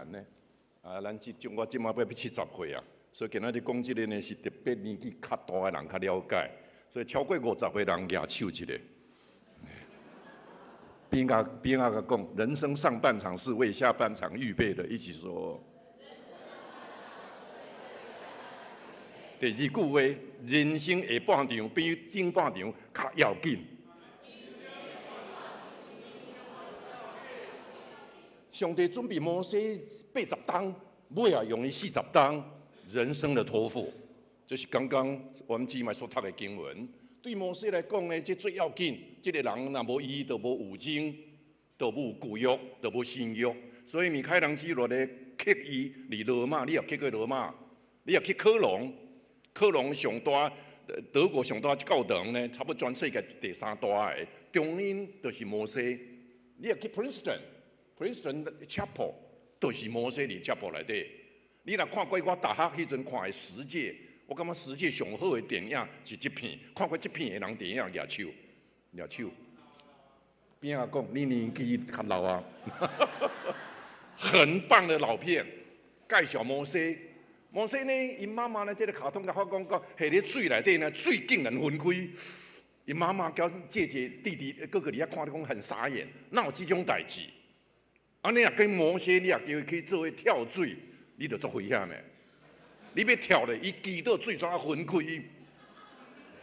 難呢。啊，咱這種我這馬欲70歲啊，所以今仔日講這個呢是特別年紀較大的人較了解，所以超過50歲人舉手一下。邊仔邊仔共講，人生上半場是為下半場預備的，一起說。第二句話，人生下半場比前半場較要緊。上帝準備摩西80冬，尾仔用伊40冬，人生的託付，這是剛剛我們姊妹所讀的經文。對摩西來講呢，這最要緊。這個人若無伊，就無五經，就無舊約，就無新約。所以米開朗基羅咧刻伊佇羅馬，你也去過羅馬，你也去科隆，科隆上大，德國上大教堂呢，差不多全世界第三大的。中間就是摩西。你也去 Princeton，Princeton Chapel 就是摩西佇 Chapel 內底。你若看過我大學彼陣看的十誡，我感覺十誡上好的電影是這片，看過這片的人電影舉手，舉手。邊仔講你年紀較老啊，很棒的老片，介紹摩西。摩西呢，𪜶媽媽呢，這個卡通共我講講，下佇水內底呢，水竟然分開。𪜶媽媽佮姐姐、弟弟、哥哥佇遐看，咧講很傻眼，哪有這種代誌？啊，你若跟摩西，你若叫伊去做彼跳水，你就足危險的。你欲跳咧，伊祈禱水怎啊分開？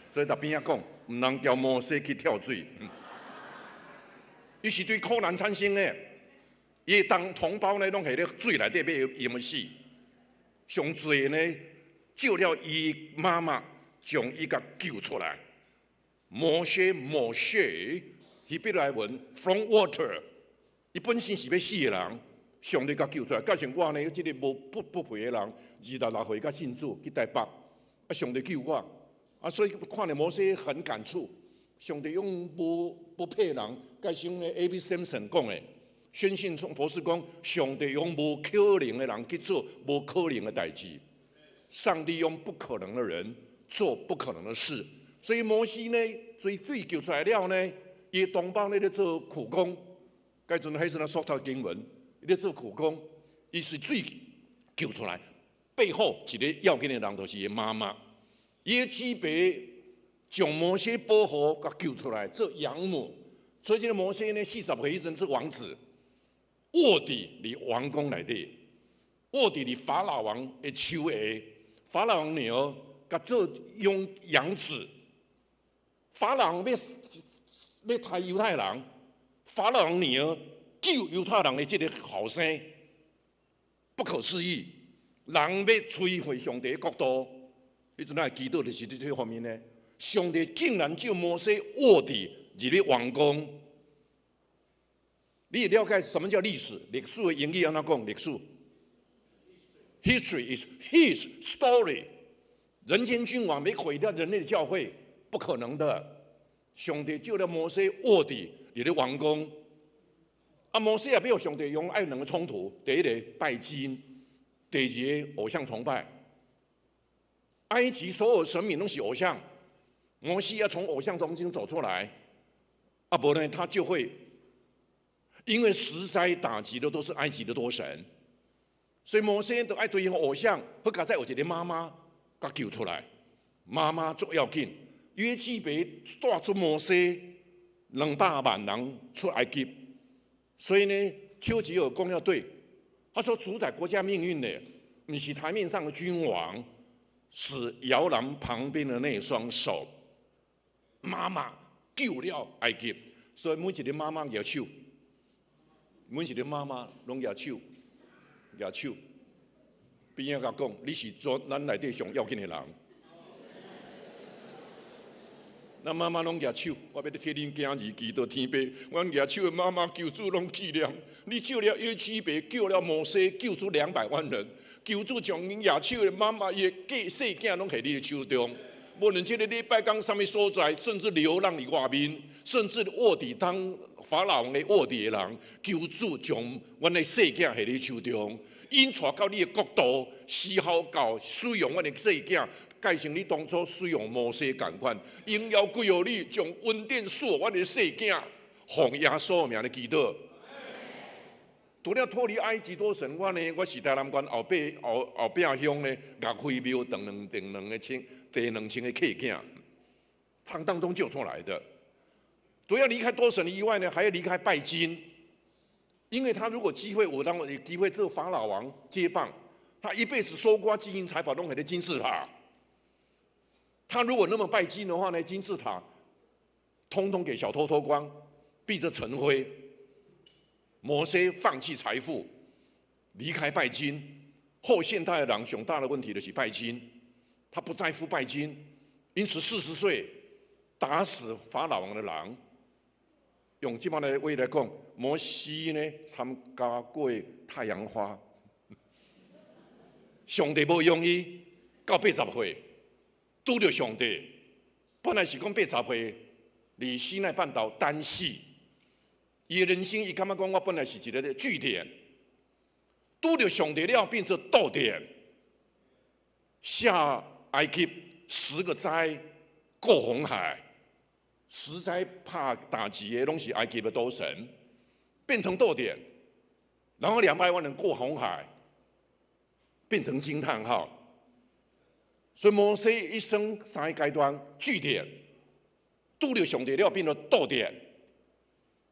所以逐邊仔講，毋通叫摩西去跳水。伊是對苦難產生的，伊當同胞呢，攏佇咧水內底欲淹死。上濟呢，救了伊媽媽，將伊共救出來。摩西，摩西，希伯來文，from water。伊本身是欲死的人，上帝共救出來。加上我呢，這個無不不配的人，26歲才信主去台北，啊，上帝救我，啊，所以看著摩西很感觸。上帝用無不配人，蓋像呢 A.B. Simpson 講的，宣信聰博士講，上帝用無可能的人去做無可能的代誌。上帝用不可能的人做不可能的事。所以摩西呢，水水救出來了呢，伊同胞呢咧做苦工。該陣彼陣啊，所讀經文，伊咧做苦工，伊是水救出來，背後一個要緊的人就是伊媽媽，伊的姊妹將摩西保護共救出來做養母，所以這個摩西呢，40歲彼陣是王子，臥佇佇王宮內底，臥佇佇法老王的手下，法老王女兒共做養養子，法老王欲欲刣猶太人。法老王女兒救猶太人的這個後生，不可思議。人欲摧毀上帝的國度，彼陣咱祈禱就是佇這方面呢。上帝竟然叫摩西臥佇入去王宮。你會了解什麼叫歷史？歷史的英語按怎講？歷史，History is his story。人間君王欲毀掉人類的教會，不可能的。上帝叫了摩西臥佇佇咧王宮，啊，摩西也欲予上帝用，愛兩個衝突：第一個拜金，第二個偶像崇拜。埃及所有神明攏是偶像，摩西要從偶像中間走出來，啊，無呢，他就會因為十災打擊的都是埃及的多神，所以摩西都愛對付偶像，好佳哉有一個媽媽共救出來，媽媽足要緊。約基別帶出摩西200萬人出埃及，所以呢，丘吉爾講得對，他說主宰國家命運的，毋是台面上的君王，是搖籃旁邊的那雙手。媽媽救了埃及，所以每一個媽媽舉手，每一個媽媽攏舉手，舉手。邊仔共講，你是做咱內底上要緊的人。咱媽媽攏舉手，我欲替恁囝兒祈禱天父。阮舉手的媽媽求主攏紀念，你救了約基別，救了摩西，救出200萬人，求主將𪜶舉手的媽媽，伊的細囝攏佇你的手中。無論這個禮拜講啥物所在，甚至流浪佇外面，甚至臥底當法老王的臥底的人，求主將阮的細囝佇你手中，𪜶帶到你的國度，絲好到使用阮的細囝。蓋像你當初使用摩西仝款，榮耀歸予你，將恩典賜予阮的細囝，奉耶穌的名來祈禱。除了脫離埃及多神，我呢，我是台南縣後壁後後壁鄉呢，岳飛廟長兩長兩个清第兩清的客囝，從當中救出來的。除了離開多神以外呢，還要離開拜金，因為他如果機會，我當有機會做法老王接棒，他一輩子搜刮金銀財寶，攏佇咧金字塔。他如果那麼拜金的話呢，金字塔通通給小偷偷光，變成塵灰。摩西放棄財富，離開拜金。後現代的人上大的問題就是拜金，他不在乎拜金，因此40歲打死法老王的狼。用這擺的話來講，摩西呢參加過太陽花，上帝無用伊到80歲，拄著上帝。本來是講八十歲，佇西奈半島單死。伊的人生，伊感覺講我本來是一个句點，拄著上帝了變做逗點。下埃及十個災，過紅海，十災拍打擊的攏是埃及的多神，變成逗點，然後200萬人過紅海，變成驚嘆號。所以摩西一生三個階段句點，拄著上帝了變做逗點。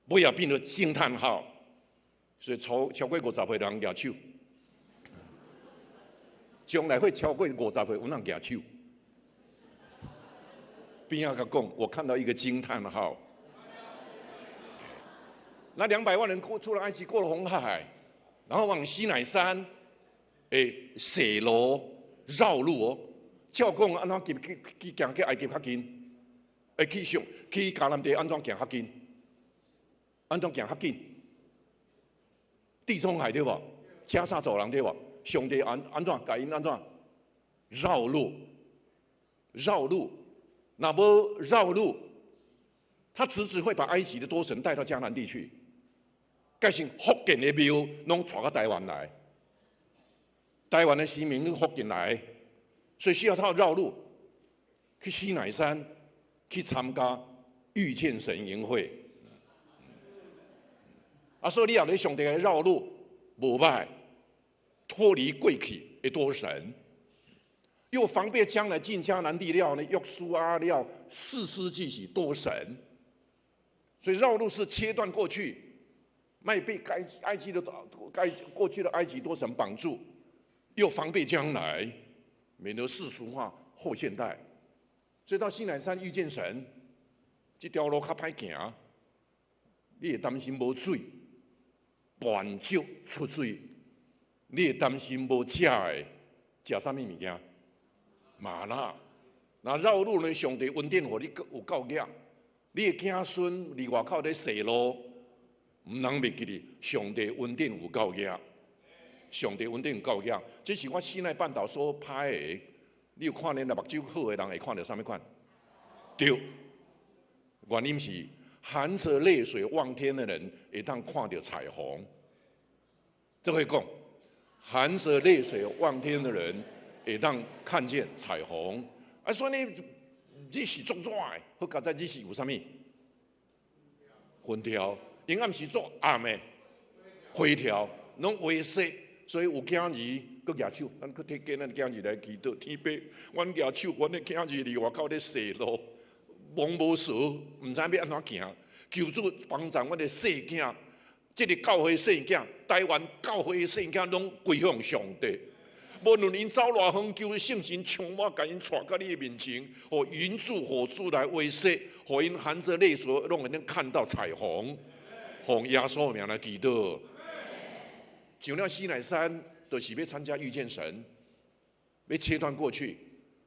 尾仔變做驚嘆號，所以超過50歲人舉手，將來會超過50歲有人舉手。邊仔共講，我看到一個驚嘆號。那200萬人過出了埃及，過了紅海，然後往西乃山，踅路繞路哦，照講按怎去去去行去埃及較近，去上去迦南地按怎行較近？按怎行較緊？地中海對無？加薩走廊對無？上帝按怎共𪜶按怎繞路？繞路，若無繞路，他直直會把埃及的多神帶到迦南地去，改成福建的廟攏帶到台灣來，台灣的神明福建來，所以需要他繞路去西乃山去參加遇見神營會。啊，所以你若咧上帝的繞路，無歹，脫離過去的多神，又防備將來進迦南地了呢，約書亞了，士師記是多神，所以繞路是切斷過去，莫被埃及的該過去的埃及多神綁住，又防備將來，免得世俗化後現代。所以到西乃山遇見神，這條路較歹行，你會擔心無水。斷石出水，你會擔心無食的，食啥物物件？嗎哪。若繞路呢？上帝恩典予你有夠額，你的子孫佇外口咧踅路，毋通袂記得上帝恩典有夠額，上帝恩典有夠額。這是我西奈半島所拍的。你有看呢？若目睭好的人會看著啥物款？對，原因是含着淚水望天的人，會當看著彩虹。這會講，含着淚水望天的人，會當看見彩虹。啊，所以呢，日是足熱的，好佳哉日是有啥物？雲條，陰暗時足暗的，灰條，攏灰色，所以有囝兒閣舉手，咱去提見咱囝兒來祈禱，天父，阮舉手，阮的囝兒佇外口咧踅路，摸無趖，毋知欲按怎行，求主幫助阮的細囝。這个教會細囝，台灣教會的細囝，攏歸向上帝。無論𪜶走偌遠，求聖神充滿，共𪜶帶到你的面前，予雲柱火柱來威勢，予𪜶含着淚水，攏會當看到彩虹。奉耶穌的名來祈禱。上了西乃山，就是欲參加遇見神，欲切斷過去。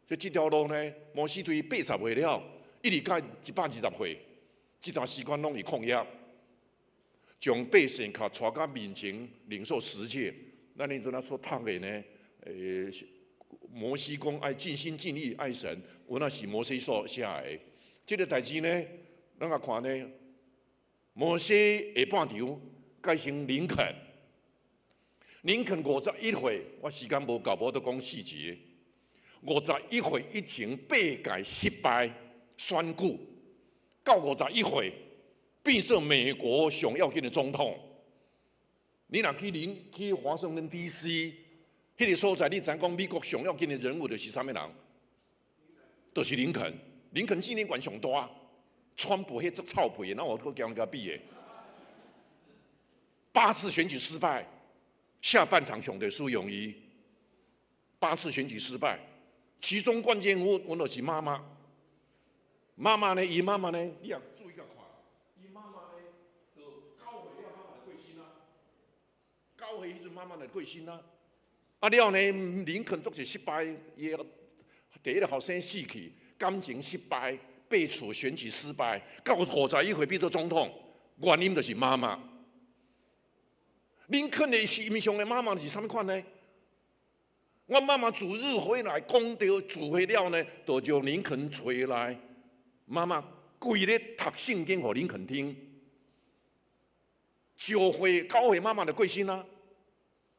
所以這條路呢，摩西對80歲了，一直到120歲，這段時間攏佇曠野。將百姓較帶到面前領受十誡，咱彼陣仔所讀的呢？摩西講愛盡心盡意愛神，有那是摩西所寫的。這个代誌呢，咱來看呢，摩西下半場改成林肯，林肯51歲，我時間無夠，無得講細節。51歲以前八屆失敗選舉，到51歲。變做美國上要緊的總統，你若去林去華盛頓 D.C. 彼个所在，你知影講美國上要緊的人物就是啥物人？就是林肯。林肯紀念館上大，川普彼隻臭屁，那我閣共人共比的。八次選舉失敗，下半場上帝使用伊。八次選舉失敗，其中關鍵人物，我就是媽媽。媽媽呢？伊媽媽呢？你也注意共看，伊媽媽呢？就9歲了，媽媽就過身啊。9歲彼陣媽媽就過身啊。啊了呢，林肯足濟失敗，伊第一个後生死去，感情失敗，被處選舉失敗，到51歲變做總統，原因就是媽媽。林肯的形象的媽媽是啥物款呢？我媽媽主日回來講著聚會了呢，就將林肯揣來，媽媽規日讀聖經予林肯聽。9歲9歲媽媽就過身啦。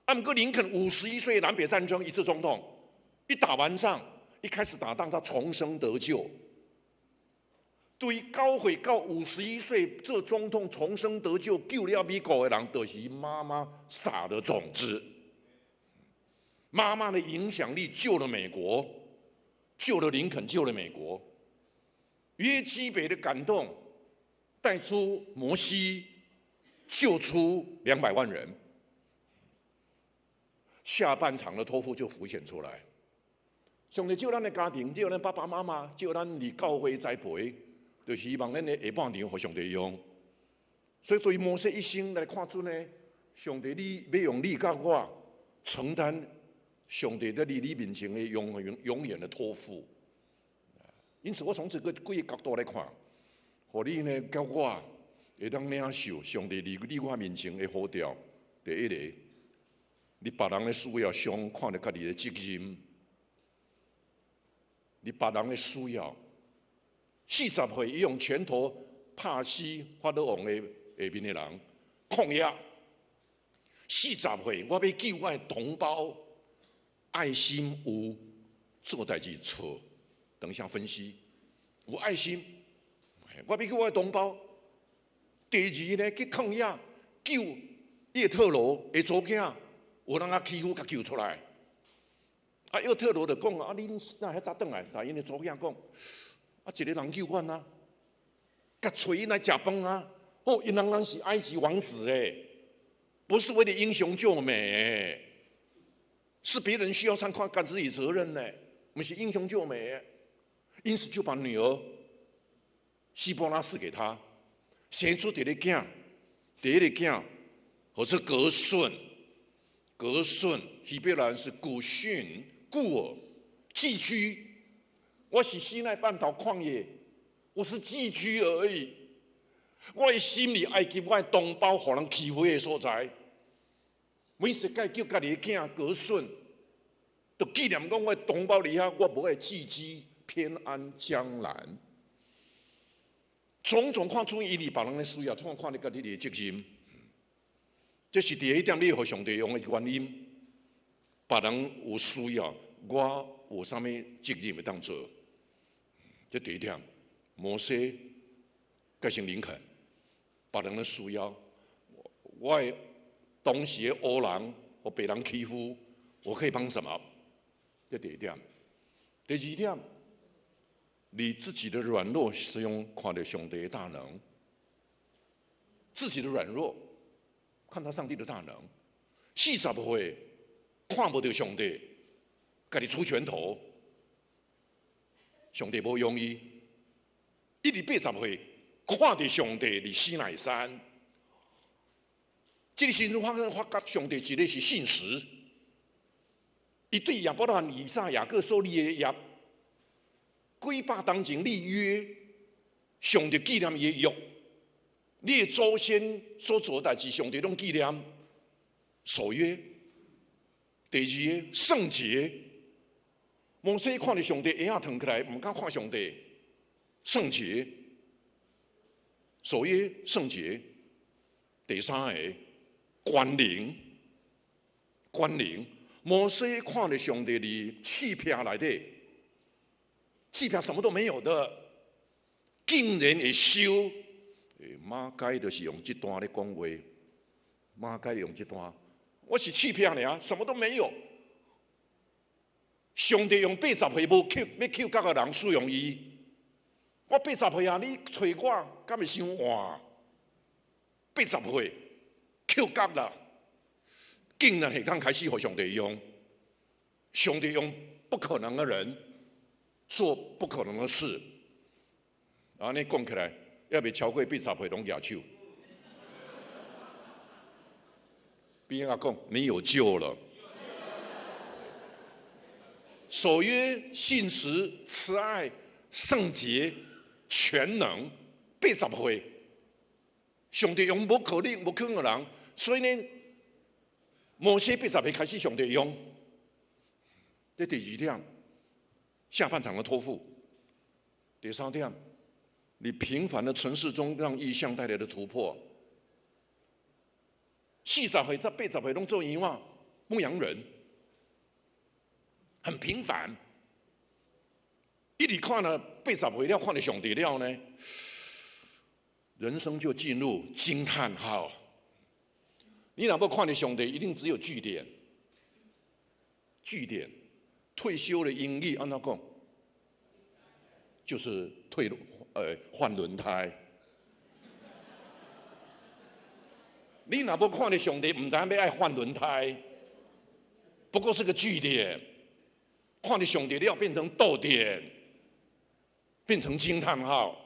啊，毋過林肯51歲南北戰爭一次總統，一打完仗，一開始打仗，他重生得救。對9歲到51歲做總統重生得救，救了美國的人，就是媽媽撒的種子。媽媽的影響力救了美國，救了林肯，救了美國。約基別的感動帶出摩西，救出200萬人。下半場的托付就浮現出來。上帝借咱的家庭，借咱爸爸媽媽，借咱佇教會栽培，就希望咱的下半場予上帝用。所以對摩西一生來看出呢，上帝你欲用你佮我承擔上帝佇你面前的永遠永遠的托付。因此，我從這個幾个角度來看，予你呢佮我會當領受上帝佇你我面前的呼召。第一個，你別人的需要上看著家己的責任。你別人的需要，40歲伊用拳頭拍死法老王的下面的人，曠野。四十歲，我欲救我的同胞，愛心有做代誌錯。等一下分析，有愛心，我欲救我的同胞。第二呢，去曠野救葉特羅的查某囝，有人共欺負，共救出來。啊，葉特羅就講啊，恁哪遐早轉來？但𪜶的查某囝講，啊，一个人救阮啊，共揣𪜶來食飯啊。哦，𪜶人人是埃及王子誒，不是為了英雄救美，是別人需要上看，擔自己責任呢，毋是英雄救美。因此就把女兒西波拉賜給他，生出一个囝，第一个囝，號做革順，革順，希伯來是古訓。孤兒寄居，我是西奈半島曠野，我是寄居而已。我的心佇埃及，我的同胞予人欺負的所在，每一擺叫家己的囝革順，就紀念講我的同胞佇遐，我無愛寄居偏安江南。種種看出伊佇別人的需要，通看你家己的責任。這是第一點，你予上帝用的原因。別人有需要，我有啥物責任會當做？這第一點，摩西改成林肯，別人的需要，我的當時的烏人予白人欺負，我可以幫什麼？這第一點。第二點，你自己的軟弱是用看著上帝的大能，自己的軟弱看到上帝的大能。40歲看無著上帝，家己出拳頭，上帝無用伊。一直80歲，看著上帝佇西奈山，這个時陣發生發覺上帝一个是信實，伊對亞伯拉罕、以撒、雅各所立的約，幾百當前立約，上帝紀念伊的約，你的祖先所做代誌，上帝攏紀念守約。第二个聖潔，摩西看著上帝鞋仔脫起來，毋敢看上帝。聖潔，守約聖潔。第三个權能，權能。摩西看著上帝佇刺劈內底，刺劈什麼都沒有的，竟然會燒。馬該就是用這段咧講話。馬該用這段，我是刺片爾，什麼都沒有。上帝用八十歲無抾欲抾角的人使用伊。我八十歲啊，你揣我，敢會傷晚？八十歲抾角啦，竟然會當開始予上帝用。上帝用不可能的人做不可能的事。按呢講起來，猶未超過八十歲攏舉手。邊仔講，你有救了。守約、信實、慈愛、聖潔、全能，八十歲，上帝用無可能、無可能的人，所以呢，摩西八十歲開始上帝用。這第二點，下半場的托付。第三點，你平凡的城市中讓異象帶來的突破。40歲至80歲攏做羊仔，牧羊人。很平凡，一直看了八十歲了，看著上帝了呢，人生就進入驚嘆號。你若無看著上帝，一定只有句點。句點，退休的英語按怎講？就是換輪胎。你若無看著上帝，毋知影欲愛換輪胎，不過是個句點。看著上帝了，變成逗點，變成驚嘆號。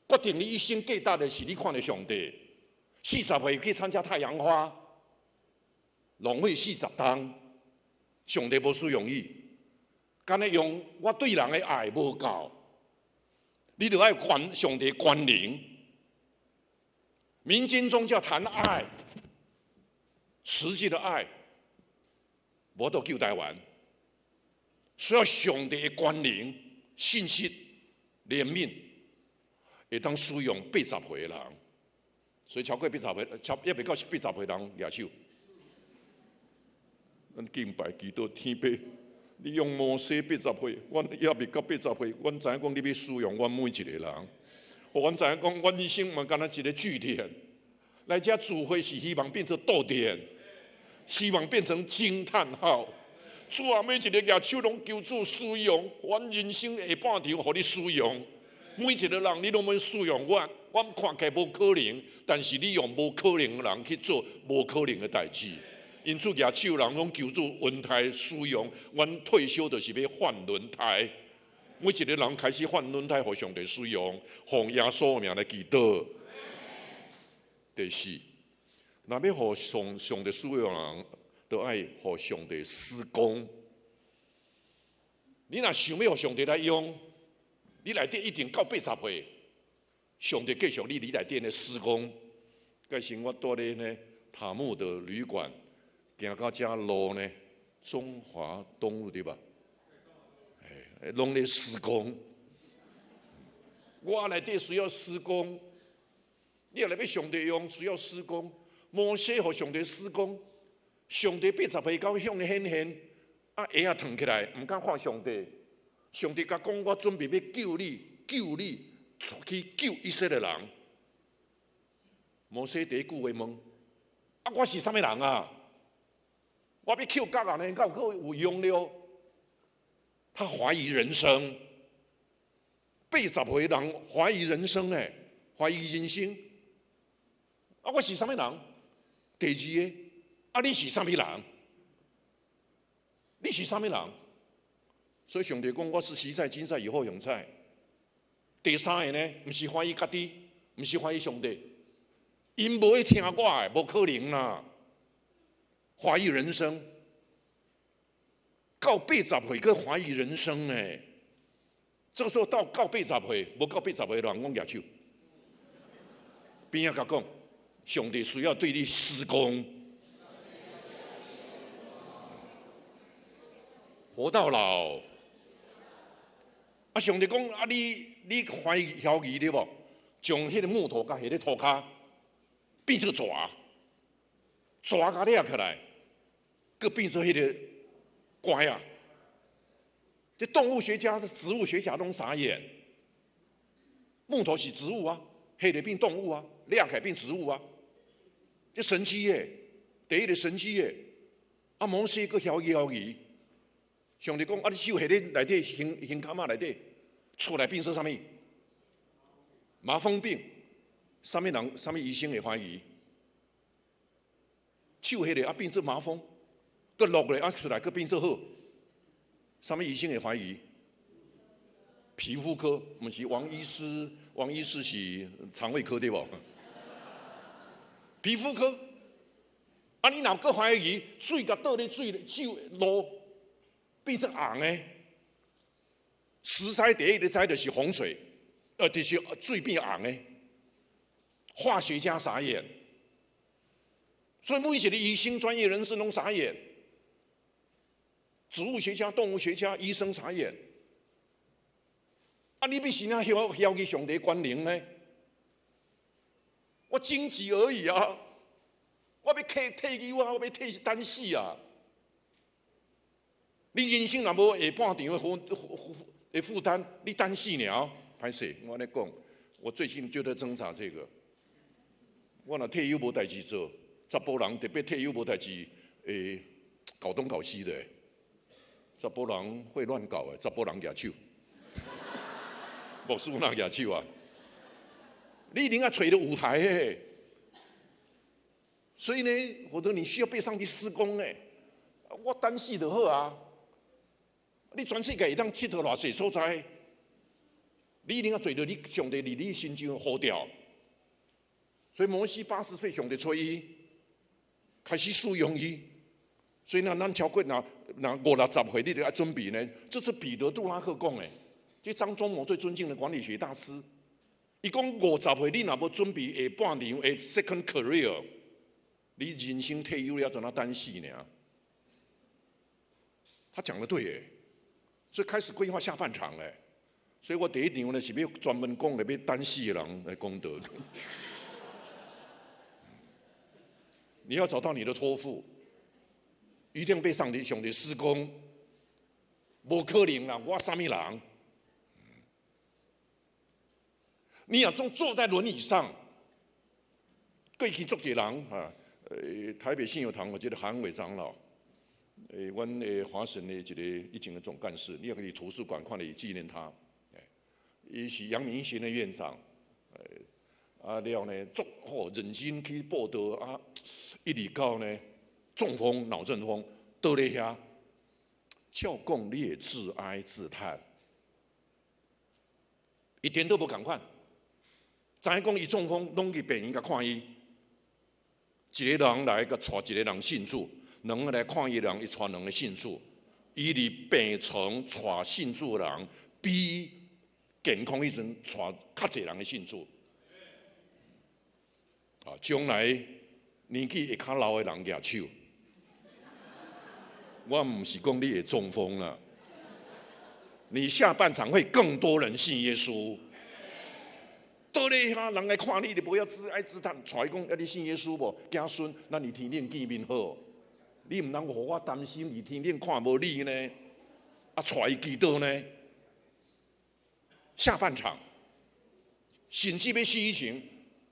決定你一生價值的是你看著上帝。40歲去參加太陽花，浪費40冬，上帝無使用伊，敢若用我對人的愛無夠，你著愛關上帝關靈。民間宗教談愛，實際的愛，無法度救台灣。需要上帝的權能、信實、憐憫，會當使用八十歲的人，所以超過八十歲，超猶未到八十歲人舉手。咱敬拜基督天父，你用摩西八十歲，阮猶未到八十歲，阮知影講你欲使用阮每一個人，予阮知影講，阮一生嘛敢若一個句點，來遮聚會是希望變成逗點，希望變成驚嘆號。主啊，每一個舉手攏求主使用，阮人生下半場予你使用。每一個人你攏欲使用我，阮看起來無可能，但是你用無可能的人去做無可能的代誌。因此舉手人攏求主輪胎使用，阮退休就是欲換輪胎。每一個人開始換輪胎，予上帝使用，奉耶穌的名來祈禱。第四，若欲予上帝使用人，都愛予上帝施工。你若想欲予上帝來用，你內底一定到八十歲，上帝繼續你佇內底咧施工。蓋時我蹛咧呢塔木的旅館，行到遮路呢，中華東路對吧？哎，攏咧施工。我內底需要施工，你若欲上帝用，需要施工。摩西予上帝施工。上帝八十歲到向伊顯現，啊，鞋仔脫起來，毋敢看上帝。上帝共講，我準備欲救你，救你出去救以色列人。摩西第一句話問：啊，我是啥物人啊？我欲抾角啊呢，敢有閣有用了？他懷疑人生。八十歲人懷疑人生誒，懷疑人生。啊，我是啥物人？第二個。啊！你是啥物人？你是啥物人？所以上帝講，我是昔在、今在、以後永在。第三个呢，毋是懷疑家己，毋是懷疑上帝，𪜶無愛聽我的，無可能啦。懷疑人生，到八十歲閣懷疑人生呢？這個時候到八十歲，無到八十歲人講舉手。邊仔共講，上帝需要對你施工。活到老。啊，上帝講啊，你懷疑懷疑對無？將彼個木頭共彼個塗跤變做蛇，蛇共掠起來，閣變做彼個怪啊！這動物學家、植物學家攏傻眼。木頭是植物啊，彼個變動物啊，掠起來變植物啊。這神蹟耶，第一个神蹟耶。啊，摩西閣曉疑曉疑，上帝講啊，你手彼咧內底胸胸坎仔內底出來變做啥物？麻風病，啥物人、啥物醫生會懷疑？手彼个啊變做麻風，閣落來啊出來閣變做好，啥物醫生會懷疑？皮膚科，毋是王醫師，王醫師是腸胃科對無？皮膚科，啊你若閣懷疑水共倒咧水手落變做紅的，十災第一个災就是洪水，就是水變紅的，化學家傻眼，所以每一個醫生、專業人士攏傻眼，植物學家、動物學家、醫生傻眼。啊！你欲是哪曉曉去上帝權能呢？我荊棘而已啊！我欲退退休啊！我欲退等死啊！你人生若無下半場的負負的負擔，你等死爾？歹勢，我按呢講，我最近就在掙扎這個。我若退休無代誌做，查埔人特別退休無代誌，會搞東搞西的。查埔人會亂搞的，查埔人舉手。牧師哪舉手啊？你一定要揣著舞台的，所以呢，否則你需要被上帝施工的。我等死就好啊！你全世界會當𨑨迌偌濟所在，你一定要揣著你上帝佇你身上呼召。所以摩西80歲，上帝揣伊，開始使用伊。所以呢，咱超過若若五六十歲，你就愛準備呢。這是彼得杜拉克講的。這張忠謀最尊敬的管理學大師，伊講50歲你若無準備下半場的 second career，你人生退休了怎啊等死呢？他講的對耶，所以開始規劃下半場嘞。所以我第一場呢是欲專門講的，欲等死的人來講道。你要找到你的託付，一定被上帝上帝施工，無可能啦！我啥物人？你若總坐在輪椅上，過去足濟人啊，台北信友堂我記得韓偉長老，阮的華神的一個以前的總幹事，你也可以圖書館看著紀念他。伊是陽明學院院長，啊了呢，足好認真去報道啊，一直到呢中風腦中風倒咧遐，照講你會自哀自嘆，一點都無仝款。知影講伊中風，攏去病院共看伊。一个人來共帶一个人信主，兩个來看伊人，伊帶兩个信主。伊佇病床帶信主的人，比健康彼陣帶較濟人的信主。啊，將來年紀會較老的人舉手。我毋是講你會中風啦，你下半場會更多人信耶穌。倒咧遐人來看你，就無要自哀自嘆，帶伊講，啊，你信耶穌無？子孫，咱佇天頂見面好。你毋通予我擔心，佇天頂看無你呢？啊，帶伊祈禱呢？下半場，甚至欲死以前，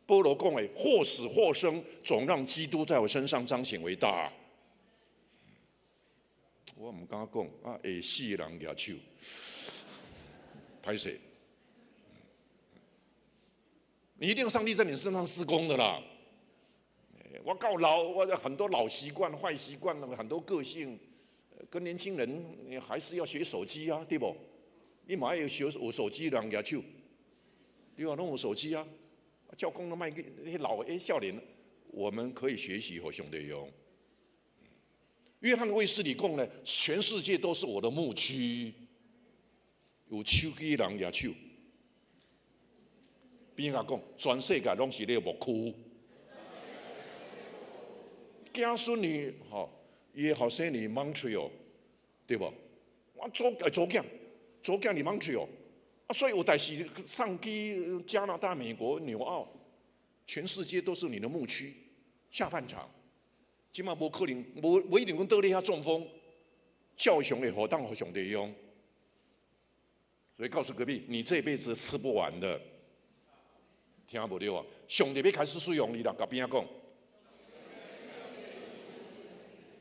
保羅講的，或死或生，總讓基督在我身上彰顯為大。我毋敢講，啊，會死的人舉手，歹勢。你一定上帝在你身上施工的啦！我夠老，我有很多老習慣、壞習慣，很多個性，跟年輕人你還是要學手機啊，對不？你嘛要學有手機的人舉手，對啊，攏有手機啊，照講都莫去那老的少年，我們可以學習予上帝用。約翰衛斯理講呢，全世界都是我的牧區，有手機的人舉手。邊仔講，全世界攏是你的牧區。囝孫女吼，伊的後生佇 Montreal，對無？我祖祖囝，祖囝佇 Montreal，啊，所以有代誌上去加拿大、美國、紐澳，全世界都是你的牧區。下半場，這馬無可能，無無一定講倒咧遐中風，照常會予當予上帝用。所以告訴隔壁，你這輩子吃不完的。聽無對啊？上帝欲開始使用你啦，共邊仔講。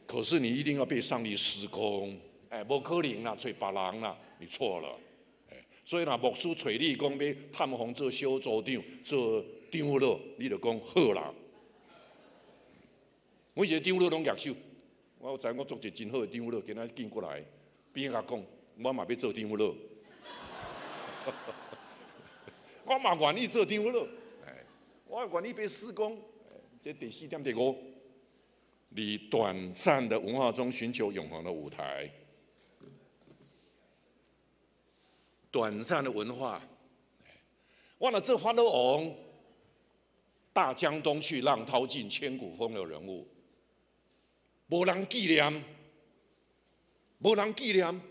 可是你一定要被上帝施工，哎，無可能啦，揣別人啦，你錯了。哎，所以若牧師揣你講欲探訪做小組長、做長老，你就講好啦。每一個長老攏舉手，我知我做一個真好的長老，今仔見過來，邊共講，我嘛欲做長老，我嘛願意做長老，哎，我願意被施工。這第四點第五，你短暫的文化中尋求永恆的舞台。短暫的文化，我若做法老王，大江東去，浪淘盡，千古風流人物，無人紀念，無人紀念。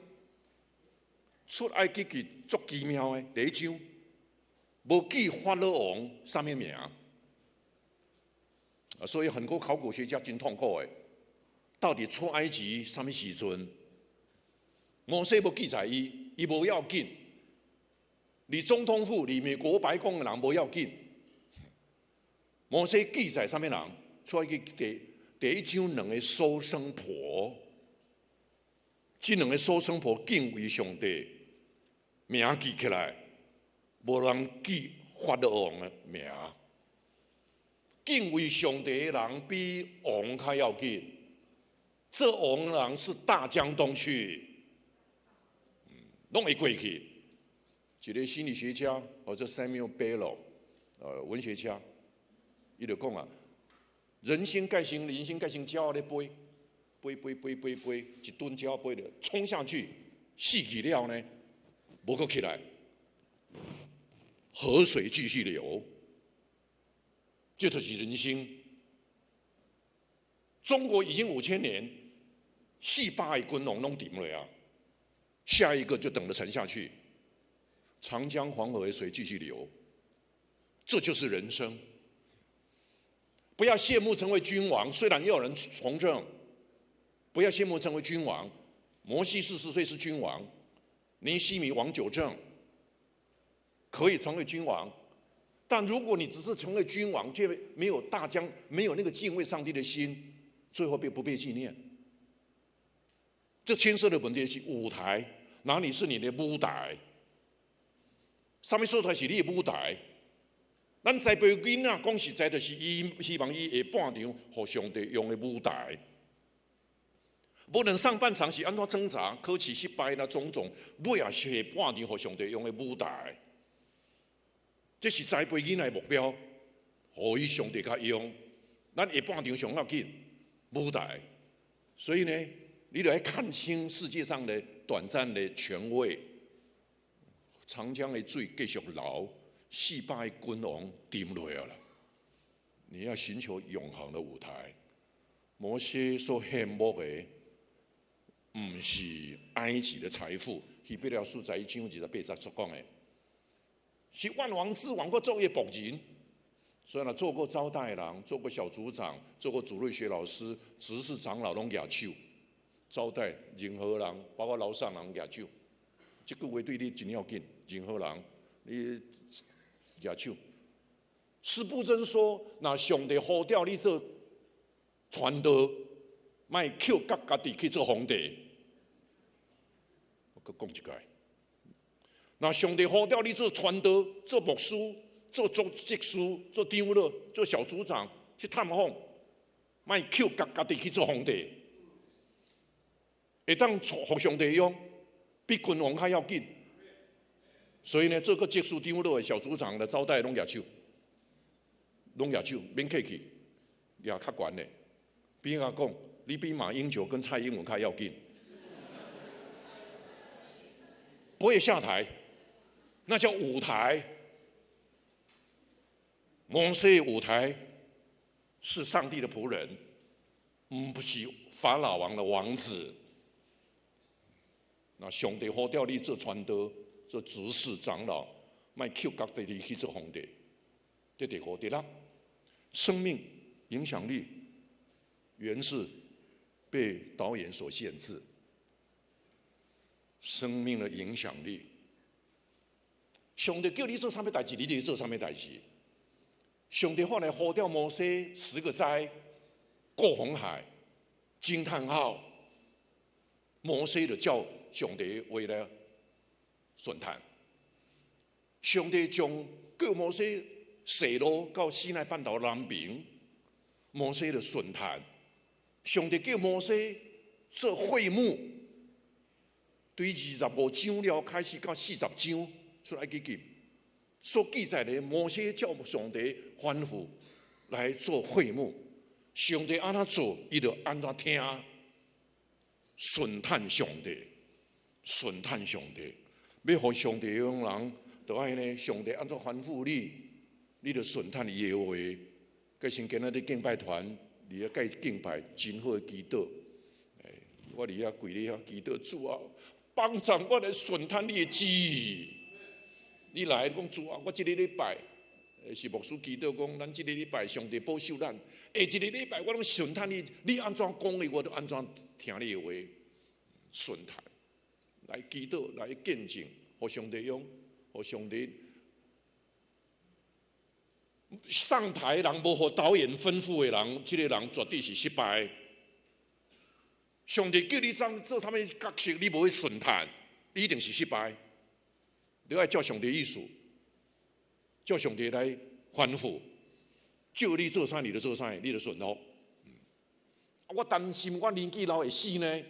出埃及記足奇妙的第一章，無記法老王啥物名。所以很多考古學家真痛苦的，到底出埃及啥物時陣？摩西無記載伊，伊無要緊。佇總統府、佇美國白宮的人無要緊。摩西記載啥物人？出埃及第一章兩个收生婆，這兩个收生婆敬畏上帝，名記起來，無人記法老王的名。敬畏上帝的人比王較要緊。做王的人是大江東去，攏會過去。一个心理學家或者 Samuel Bellow，文學家，伊就講啊，人心蓋成人心蓋成鳥咧飛，飛飛飛飛飛，一噸鳥飛著衝下去，死去了呢，無閣起來，河水繼續流。這就是人生。中國已經5000年，400个君王攏沉了啊，下一個就等着沉下去。長江黃河的水繼續流，這就是人生。不要羨慕成為君王，雖然也有人從政。不要羨慕成為君王。摩西40歲是君王，尼希米王久政可以成為君王。但如果你只是成為君王，卻沒有大將，沒有那個敬畏上帝的心，最後被不被紀念？這牽涉的問題是舞台，哪裡是你的舞台？啥物所在是你的舞台？咱栽培囡仔，講實在，就是伊希望伊下半場予上帝用的舞台。無論上半場是按怎掙扎、考試失敗啦，種種，尾仔是下半場予上帝用的舞台。這是栽培囡仔的目標，予伊上帝較用。咱下半場上要緊舞台，所以呢，你著愛看清世界上的短暫的權位。長江的水繼續流，400个君王沉落去啦。你要尋求永恆的舞台。摩西所羨慕的，毋是埃及的財富。希伯來書十一章28節所講的，是萬王之王，閣做伊僕人。所以呢，做過招待人，做過小組長，做過主日學老師、執事長老，攏舉手招待任何人，包括樓上人舉手。這句話對你真要緊，任何人你舉手。司布真說：若上帝呼召你做傳道，莫抾角家己去做皇帝。我閣講一擺。若上帝呼召你做傳道、做牧師、做做執事、做長老、做小組長去探訪，莫抾角家己去做皇帝，會當予上帝用，比君王較要緊。所以呢，做個執事長老的小組長的招待攏舉手，攏舉手，免客氣，也較懸的。比如講，你比馬英九跟蔡英文較要緊，不會下台，那叫舞台。摩西舞台是上帝的僕人，毋是法老王的王子。那上帝呼召你做傳道、做執事長老，莫抾家己去做皇帝。這第五第六，生命影響力原是被導演所限制。生命的影響力，上帝叫你做啥物代誌，你就做啥物代誌。上帝後來呼召摩西十個災，過紅海，惊叹号！摩西就照上帝话来顺趁。上帝将叫摩西踅路到西奈半岛南边，摩西就顺趁。上帝叫摩西做會幕，對25章了開始到40章出埃及記所記載的，摩西照上帝吩咐來做會幕。上帝按怎做，伊就按怎聽，順趁上帝，順趁上帝，欲予上帝用人，就愛呢，上帝按怎吩咐你，你就順趁伊的話。計先今仔日敬拜團，你要蓋敬拜真好的祈禱。我佇遐跪佇遐祈禱，主啊，幫助我來順趁你的旨意。你來講主啊，我這個禮拜是牧師祈禱講，咱這個禮拜上帝保守咱，下一個禮拜我攏順趁你，你按怎講的，我就按怎聽你的話，順趁來祈禱來見證，予上帝用，予上帝上台人無予導演吩咐的人，這個人絕對是失敗。上帝叫你怎做啥物角色，你無去順趁，你一定是失敗。你愛照上帝意思，照上帝來吩咐，叫你做啥你就做啥，你就順服。我擔心我年紀老會死呢。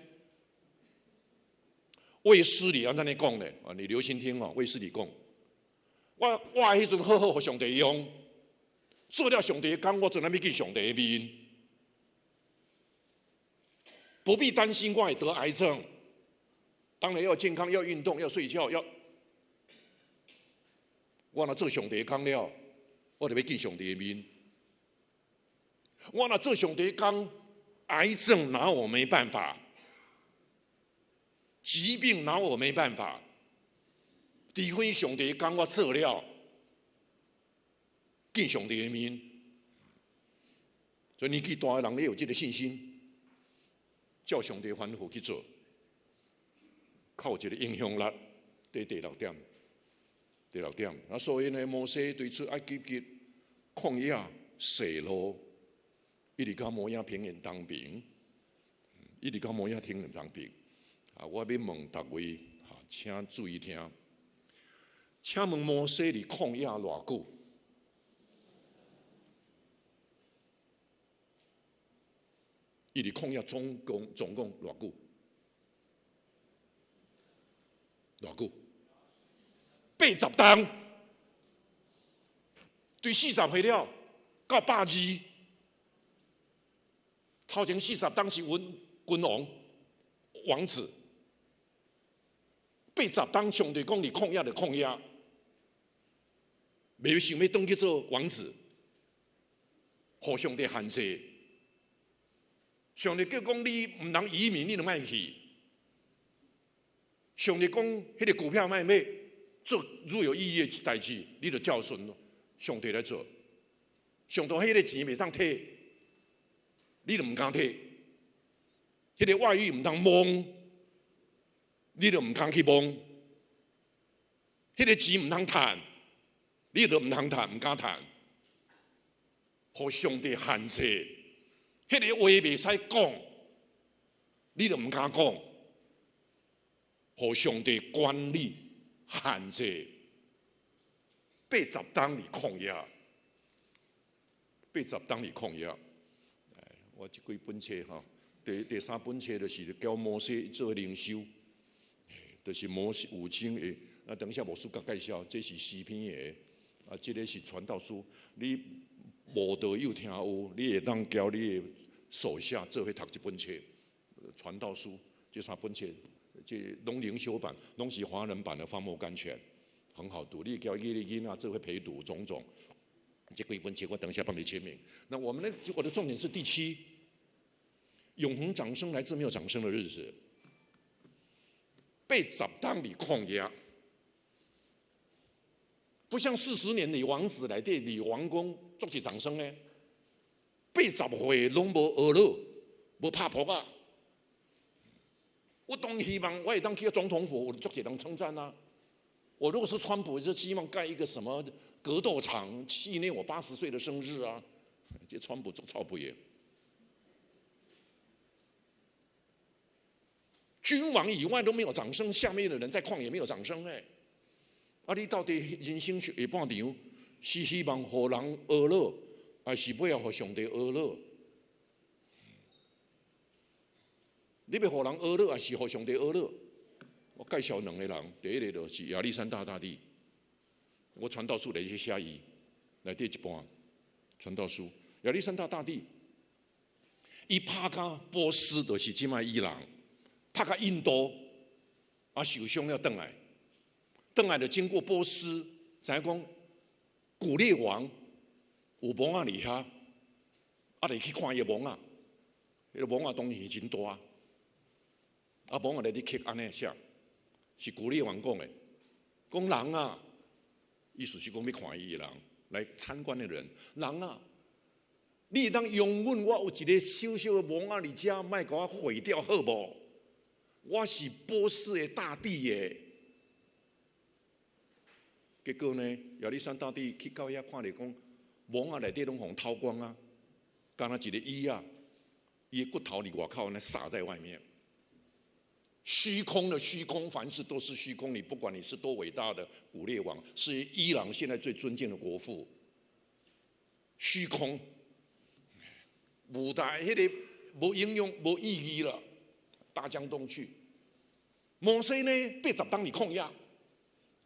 衛斯理按怎呢講咧？啊，你留心聽哦。衛斯理講，我彼陣好好予上帝用，做了上帝的工，我從來欲見上帝的面，不必擔心我會得癌症。當然要健康，要運動，要睡覺，要。我若做上帝的工了，我就欲見上帝的面。我若做上帝的工，癌症拿我沒辦法，疾病拿我沒辦法，除非上帝的工我做了，見上帝的面。所以年紀大的人，你有這個信心，照上帝吩咐去做，較有一個影響力。佇第六點。第六點，啊，所以呢，摩西對出埃及記曠野踅路，一直到摩押平原東邊，一直到摩押平原東邊。啊，我欲問逐位，哈，請注意聽。請問摩西佇曠野偌久？伊佇曠野總共偌久？偌久？80冬，對40歲了到120，頭前40冬是阮君王王子，80冬上帝講佇曠野就曠野，袂想欲轉去做王子，予上帝限制。上帝叫講你毋通移民，你就莫去。上帝講彼個股票莫買。做愈有意義的代誌，你就照順上帝來做。上帝彼個錢袂當提，你就毋敢提；彼個外遇毋通摸，你就毋敢去摸；彼個錢毋通趁，你就毋通趁，毋敢趁。予上帝限制，彼個話袂使講，你就毋敢講。予上帝管理。限制80冬佇曠野，80冬佇曠野。我這幾本冊吼，第三本冊就是教摩西做靈修，就是摩西五經的。那等一下牧師閣介紹，這是詩篇的，啊，這個是傳道書。你無道友聽有，你會當交你的屬下做伙讀這本冊，傳道書這三本冊。這攏靈修版，攏是華人版的《方莫甘泉》，很好讀。你交伊的囡仔做伙陪讀，種種。這幾本冊我等一下幫你簽名。那我們呢？我的重點是第七，永恆掌聲來自沒有掌聲的日子。80冬佇曠野，不像40年的王子來對佇王宮足濟掌聲呢。80歲攏無學樂，無拍撲仔。我當希望我會當去總統府，有足濟人稱讚啊！我如果是川普，就希望蓋一個什麼格鬥場，紀念我80歲的生日啊！這川普足臭屁的。君王以外都沒有掌聲，下面的人在曠野沒有掌聲哎。啊，你到底人生下半場是希望予人呵咾，還是欲予上帝呵咾？你欲予人呵咾，還是予上帝呵咾？我介紹兩个人，第一个就是亞歷山大大帝。我傳道書內去寫伊，內底一半傳道書。亞歷山大大帝，伊拍甲波斯，就是這擺伊朗，拍甲印度，啊受傷了轉來，轉來就經過波斯，知影講古列王有墓仔佇遐，啊，就去看伊的墓仔，彼个墓仔當然真大，啊，墓仔內底刻按呢寫，是古列王講的，講人啊，意思是講欲看伊的人，來參觀的人，人啊，你會當容忍我有一个小小的墓仔佇遮，莫共我毀掉好無？我是波斯的大帝耶。結果呢，亞歷山大帝去到遐看著講，墓仔內底攏予偷光啊，敢若一个椅仔，伊的骨頭佇外口呢撒在外面。虛空的虛空，凡事都是虛空。你不管你是多偉大的古列王，是伊朗現在最尊敬的國父。虛空，無大彼个無應用、無意義了。大江東去。摩西呢，80冬佇曠野，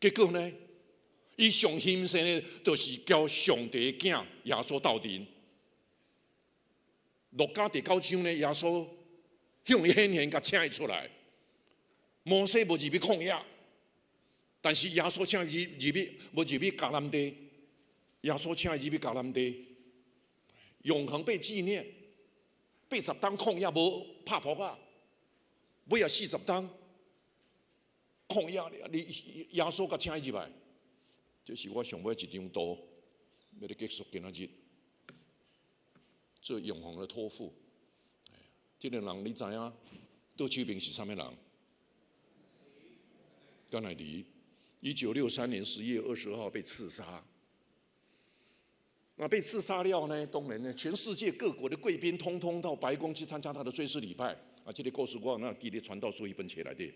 結果呢，伊上興盛的，就是交上帝的囝耶穌鬥陣。路加第九章呢，耶穌向伊顯現，共請伊出來。摩西無入去曠野，但是耶穌請伊入去，無入去迦南地。耶穌請伊入去迦南地，永恆被紀念。80冬曠野無拍噗仔，尾仔40冬曠野，你耶穌共請伊入來，這是我上尾一張圖，欲咧結束今仔日，做永恆的託付。這个人你知影？倒手邊是啥物人？甘乃迪，1963年11月20號被刺殺。那被刺殺了呢？當然呢，全世界各國的貴賓通通到白宮去參加他的追思禮拜。啊，這个故事我那記得傳道書一本冊內底。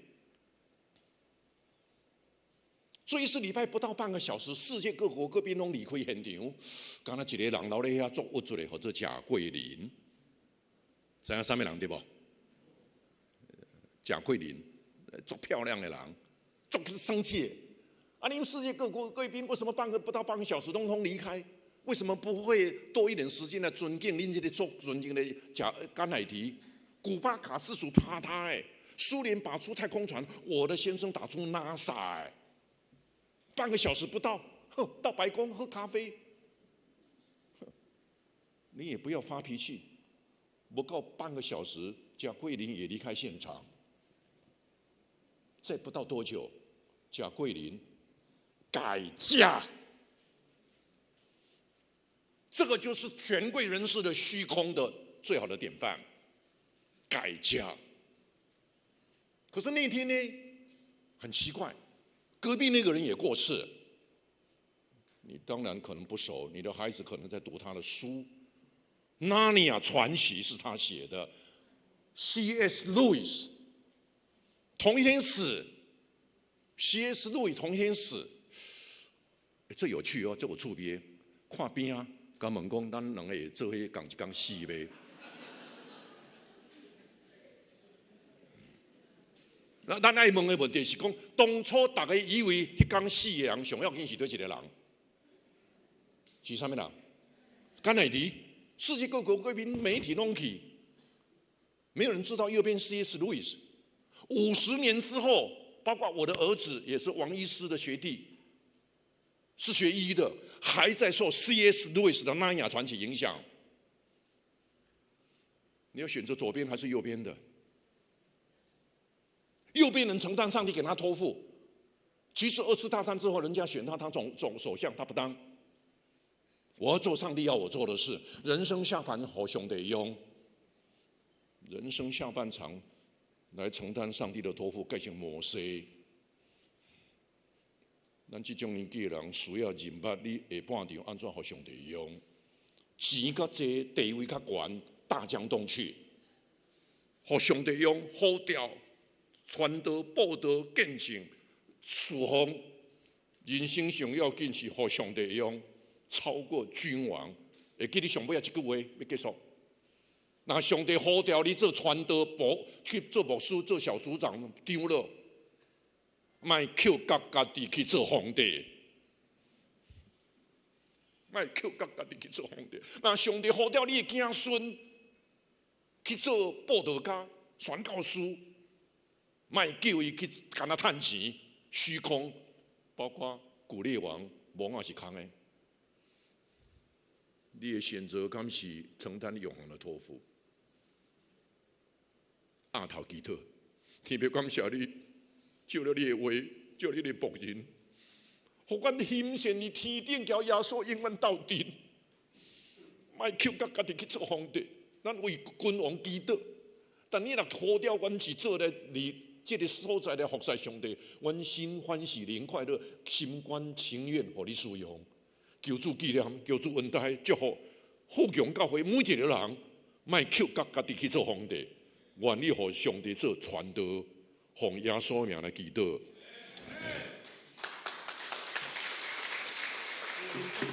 追思禮拜不到半個小時，世界各國貴賓攏離開現場，敢若一个人留咧遐足鬱卒的，號做賈桂琳。知影啥物人對無？賈桂琳，足漂亮的人。足生氣，啊！你們世界各國貴賓為什麼不到半個小時，通通離開？為什麼不會多一點時間來尊敬恁這个足尊敬的賈甘乃迪？古巴卡斯楚拍他哎，蘇聯打出太空船，我的先生打出 NASA 哎，半個小時不到，呵，到白宮喝咖啡，你也不要發脾氣，不夠半個小時，賈桂琳也離開現場。再不到多久，賈桂琳改嫁，這個就是權貴人士的虛空的最好的典範。改嫁。可是那天呢，很奇怪，隔壁那個人也過世。你當然可能不熟，你的孩子可能在讀他的書，《納尼亞傳奇》是他寫的，C.S. Lewis 同一天死，C.S. 路易同一天死，這有趣哦，這有趣味。看邊啊，共問講，咱兩个做伙仝一工死袂？那咱愛問的問題是講，當初大家以為彼工死的人上要緊是佗一个人，是啥物人？甘乃迪，世界各國貴賓媒體攏去，沒有人知道右邊 C.S. 路易斯。50年之後，包括我的兒子也是王醫師的學弟，是學醫的，還在受 C.S. 路易斯的《納尼亞傳奇》影響。你要選擇左邊還是右邊的？右邊人承擔上帝給他託付。其實二次大戰之後，人家選他當總首相，他不當。我要做上帝要我做的事。人生下半予上帝用，人生下半場來承擔上帝的託付，改成摩西。咱這種年紀的人需要認捌你下半場按怎予上帝用，錢較濟，地位較懸，大江東去，予上帝用，好掉。傳道、佈道、見證、侍奉，人生上要緊是予上帝用，超過君王。會記得上尾仔一句話，欲結束。若上帝呼召你做傳道、牧去做牧師、做小組長，長老，莫抾角家己去做皇帝，莫抾角家己去做皇帝。若上帝呼召你的子孫去做佈道家、宣教師，莫叫伊去干焦趁錢、虛空，包括古列王，墓仔是空的。你的選擇，敢是承擔永恆的託付？額頭祈禱，特別感謝你，借著你的話，借著你的僕人，予阮欣羨佇天頂，佮耶穌永遠鬥陣。莫抾角家己去做皇帝，咱為君王祈禱。但你若呼召阮是做咧佇這个所在來服侍上帝，阮心歡喜靈快樂，心甘情願予你使用。求主紀念，求主恩待，祝福富強教會每一个人，莫抾角家己去做皇帝，願意予上帝做傳道，奉耶穌名來祈禱。